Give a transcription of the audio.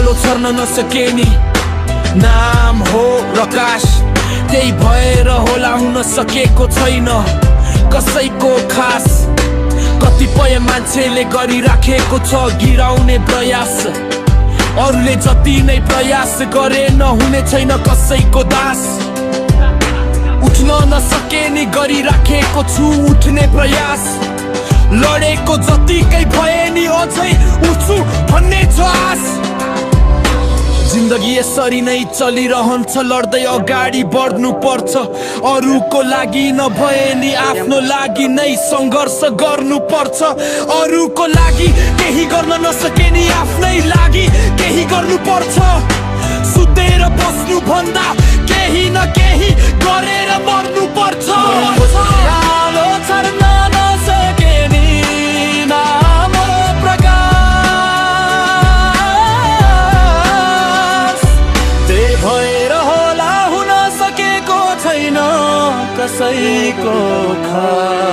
उज्यालो छर्न नसके नि नाम हो प्रकाश, त्यही भएर होला हुन सकेको छैन कसैको खास। कतिपय मान्छेले गरिराखेको छ गिराउने प्रयास, अरूले जति नै प्रयास गरे नहुने छैन कसैको दास। उठ्न नसके नि गरिराखेको छु उठ्ने प्रयास, लडेको जतिकै भए नि अझै उठ्छु भन्ने छ आस। जिन्दगी यसरी नै चलिरहन्छ, लड्दै अगाडि बढ्नु पर्छ, अरूको लागि नभए नि आफ्नो लागि नै सङ्घर्ष गर्नु पर्छ। अरूको लागि केही गर्न नसके नि आफ्नै लागि केही गर्नु पर्छ। सुतेर बस्नु भन्दा केही न केही गरेर मर्नु पर्छ। उज्यालो छर्न नसके नि नाम हो प्रकाश, त्यही भएर होला हुन सकेको छैन कसैको खास।